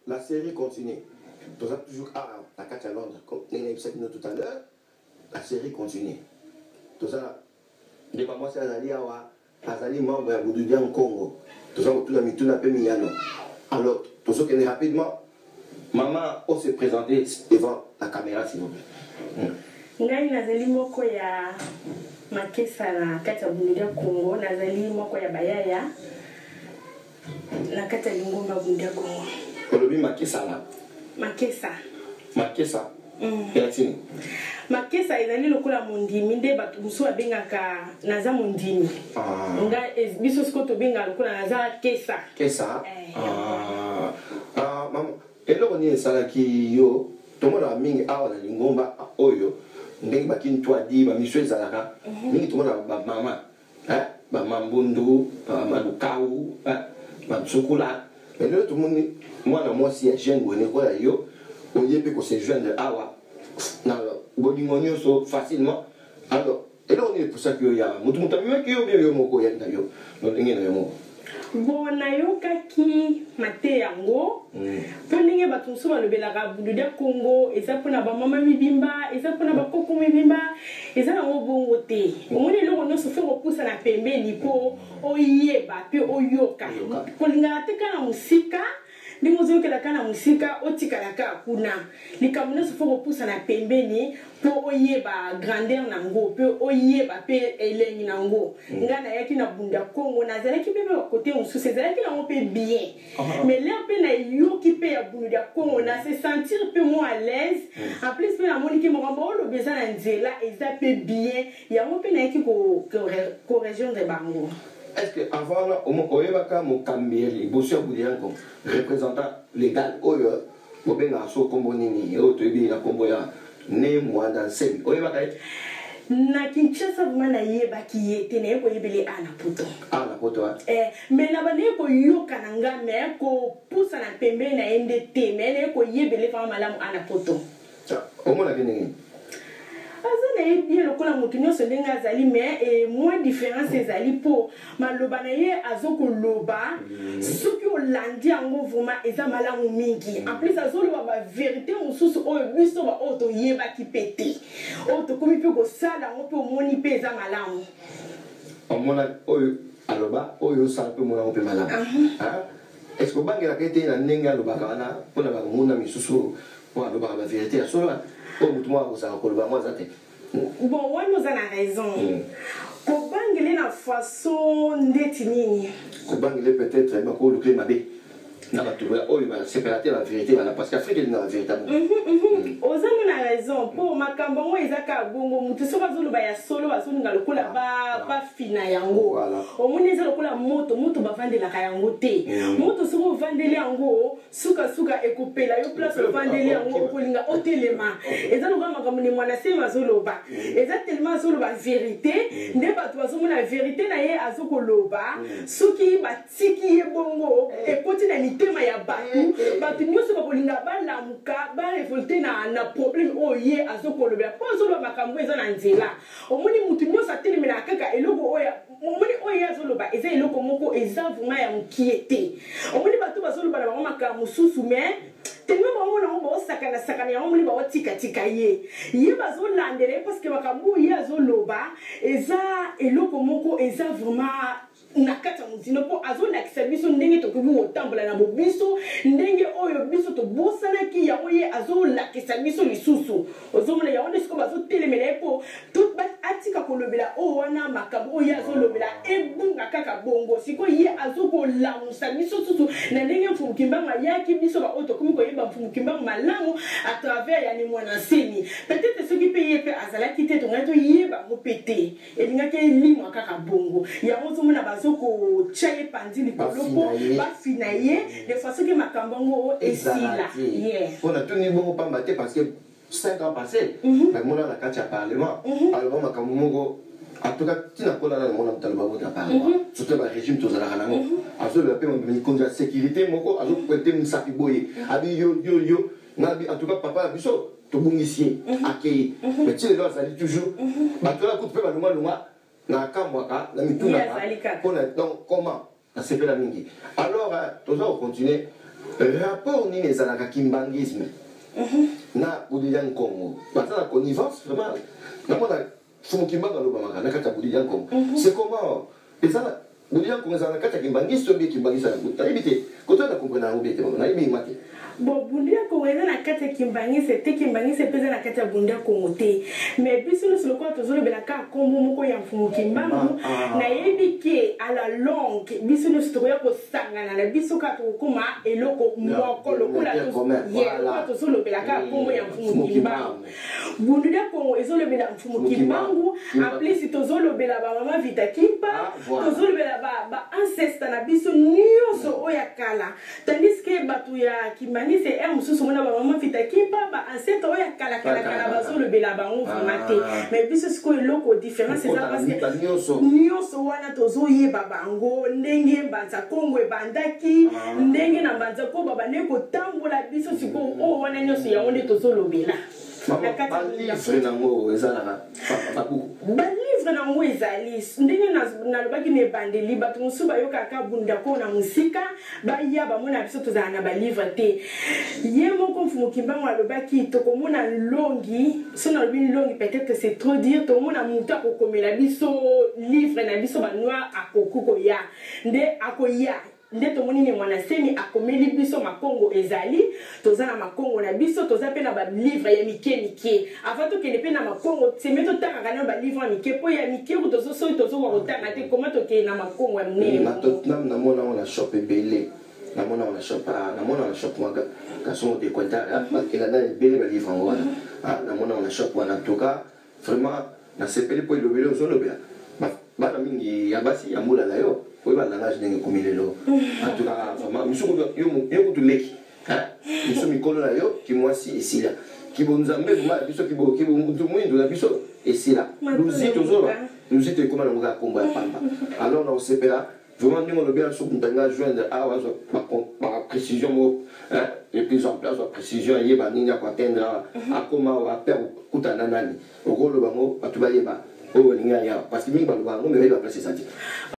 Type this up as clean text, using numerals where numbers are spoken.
La série continue. Toza toujours awa na kati ya Londres comme ndenge nayebisaki bino tout à l'heure. La série continue. Toza ndeko ya mwasi azali awa, azali membre ya Bududia Nkongo. Toza kotuna mituna pe miyano. Alors tozokende rapidement. Maman, o se présenter devant la caméra s'il vous plaît. Ngai nazali moko ya makesa na kati ya Bududia Congo, nazali moko ya bayaya na kati ya lingomba Bundi ya Congo. Olobi makesa na? Makesa. Makesa? Elakisi nini? Makesa ezali lokola mondimi nde bato mosusu babengaka naza mondimi. Ah. Nga biso sikoyo tobengaka lokola naza kesa. Kesa? Eh. Ah. Ah, mama, eloko nini esalaki yo tomonaka mingi awa na lingomba oyo ndenge bakintwadi bamisu ezalaka mingi tomonaka bamama Hein ba mambundu, ba malukau, hein ba nsukula. Mais lelo tomoni mwana mwasi ya jeune boye lokola yo oye pe ko se joindre awa na bolingo nyoso facilement. Alors eloko nini epusaki yo ya mutu mutu amemaki yo bien yo moko oyaki na yo na ndenge na yo moko? Bon nayokaki mateya yango mpo ndenge bato mosusu balobelaka Bududa Congo eza mpo na bamama mibimba, eza mpo na bakoko mibimba, eza nango bongo te. Omoni eloko nyonso fo kopusana pembeni mpo oyeba mpe oyoka. Kolingaka te kaka na mosika, ndenge ozoyokela kaka na mosika otikala kaka kuna. Likambo nyonso fo kopusana pembeni mpo oyeba grandeur na ngo mpe oyeba mpe elengi na ngo. Ngai nayaki na Bunda Congo, nazalaki mpe ba cote mosusu ezalaki nango mpe bien. Mais l'heure mpe nayoki mpe ya Bundu dia Congo na se sentir mpe mua à l'aise. En plus mpe namoni ke makambo olobi eza na nzela, eza mpe bien. Yango mpe nayaki ko rejoindre bango. Est-ce que avant wana oyebaka mokambi ya liboso ya Bundu dia Congo, représentant légal oyo bobengaka so kombo nini oyo toyebi na kombo ya Ne Muanda Nsemi, oyebaka ye? Na Kinshasa vraiment nayebaki ye te, naye koyebela ye awa na poto. Awa na poto hein? Eh, mais na bandaki koyoka na nga mais kopusana pembeni na ye nde te, mais naye koyebela ye vraiment malamu awa na poto. Omonaki ndenge nini? Aza na ye bien lokola mutu nionso ndenge azali mais eh, mua difference ezali po maloba na ye azo koloba soki olandi yango vraiment eza malamu mingi en plus azoloba ba verite mosusu oyo biso ba oyo toyebaki pe te oyo tokomi pe kosala yango pe omoni pe eza malamu. Omona oyo aloba oyo osala pe omona yango pe malamu. Est ce que obangelaka ye te na ndenge alobaka wana pona ba nguna misusu oyo alobaka ba verite ya solo oyo mutu moko akozala koloba yango aza te? Bon wana oza na raison. Kobangela ye na façon ndeti nini? Kobangela ye peut etre bako luka ye mabe na batu oyo ba sepela te ba verite wana parce que Afrique elingaka verite ya bongo. Oza no na raison po makambo yango eza kaka bongo mutu soki azoloba ya solo bazolinga lokola ba fina yango omoni eza lokola moto moto bavandelaka yango te moto soki ovandeli yango Suka suka ekopela yo place ovandeli yango okolinga otelema. Eza lokola makambo ne Mwana Nsemi azoloba. Eza tellement azoloba verite nde batu bazomona verite na ye azokoloba soki batiki ye bongo ekoti na mitema ya batu, batu nionso bakolinga balamuka ba revolter na problème oyo ye azokolobela po azoloba makambo eza na nzela. Omoni mutu nionso atelemelaka kaka eloko oyo omoni oyo ye azoloba eza eloko moko eza vraiment ya mukie te. Omoni bato bazoloba na bango makambo mosusu mais tellement bango mona yango baosakana sakana yango omoni baotika tika ye ye bazolandela ye parce que makambo oyo ye azoloba eza eloko moko eza vraiment na kati ya mozindo mpo azolakisa biso ndenge tokoki kotambola na bobiso ndenge oyo biso tobosanaki yango ye azolakisa biso lisusu ozomona yango nde sikoyo bazotelemela ye mpo atika kolobela oyo wana makambo oyo ye azolobela ebunga kaka bongo sikoyo ye azokolamusa biso susu na ndenge Mfumu Kimbangu ayaki biso baoyo tokomi koyeba Mfumu Kimbangu malamu à travers ya Ne Muanda Nsemi peut-être soki mpe ye mpe azalaki te tongaki toyeba yango mpe te Elingaki elimwa kaka bongo. Yango ozo mona bazo ko tia ye panzi likolo po ba fina ye de façon que makambo yango esila. Yeah. Po na tuni bongo pamba te parce que 5 ans passe na mona na kati ya parlement aloba makambo moko en tout cas tina kola na mona moto aloba bongo na parlement surtout ba régime tozalaka nango azoloba pe mikonzi ya sécurité moko azo pointe misapi boye abi yo yo yo na bi en tout cas papa na biso tobungisi ye akei mais ti lelo azali toujours bato wana kutu mpe balongwalongwa na kamwaka na mitunaka mpona donc comment nasepela mingi alors toza kocontinue. Rapport nini ezalaka kimbanguisme na Bundu dia Kongo? Baza na connivence vraiment? Namona Mfumu Kimbangu alobamaka na kati ya Bundu dia Kongo. C'est comment? Eza na Bundu dia Kongo, ezala na kati ya kimbangisi to bien kimbangisi na nayebi te. Koto na comprendre yango bien te, mama, nayebi ma te. Bon, Bundu ya Kongo eza na kati ya kimbangisi te, kimbangisi mpe eza na kati ya Bundu ya Kongo te. Mais biso nyonso, lokola tozolobela kaka nkombo moko ya Mfumu Kimbangu, nayebi ke à la longue biso nyonso tokoya kosangana na biso kaka, tokokóma eloko moko, lokola tozolobela kaka nkombo ya Mfumu Kimbangu. Bundu ya Kongo ezolobela Mfumu Kimbangu, en plus tozolobela bamama Vita Kimpa, tozolobela baancestre na biso nyonso oyo ya kala. Tandis que bato ya kimbangisi, ere mosusu omona bamama Vita Kimpa, baancêtre oyo ya kala kala kala, bazolobela bango vraiment te. Mais biso sikoyo, eloko différence eza parce que nyonso wana tozoyeba bango ndenge Mbanza Kongo ebandaki, ndenge na Mbanza Kongo babandeki kotambola. Biso sikoyo oyo wana nyonso, yango nde tozolobela. Balivre nango ezalaka, babuku? Balivre nango ezali. Ndenge nalobaki na ebandeli, bato mosusu bayokaka bundako na mosika, baya bamona biso tozala na balivre te. Ye moko Mfumu Kimbangu alobaki tokomona nlongi. So nalobi nlongi, peut-être c'est trop dire. Tokomona motu akokomela biso livre na biso banoir, akoki koya nde akoya nde tomoni ne Mwana Semi akomeli biso makongo. Ezali, toza na makongo na biso, toza mpe na balivre ya mike mike. Avant tokende mpe na makongo, seme totangaka nano balivre ya mike, mpo ya mike ku soki tozokoka kotanga te, koma tokende na makongo ya monene. Namona ngo na shop ebele, namona ngo na shop, namona na shop mwa garçon de Cointar, elanda ebele balivre yango wana. Namona ngo na shop wana. En tout cas, vraiment nasepeli mpo elobeli ozolobela bana mingi ya basi ya mbula na yo, oyeba langage ndenge ekomi lelo. En tout cas, vraiment, misu yo kutu leki misu mikolo na yo, kimwasi esila, kibonzambe vraiment ya biso, kibomutu mwindu na biso esila. Luzi tozoloba, luzi toekoma nango kaka kombo ya pamba. Alors na osepela vraiment ndenge olobi na soki moto alingi ajoindre awa, azwa baprécision moko de plus en plus, azwa précision, ayeba nini akoatteindre awa, akoma awa ape akokutana nani, okoloba ngo bato bayeba oyo olingi aya, parce que mingi baloba yango, mais bayeba place eza te.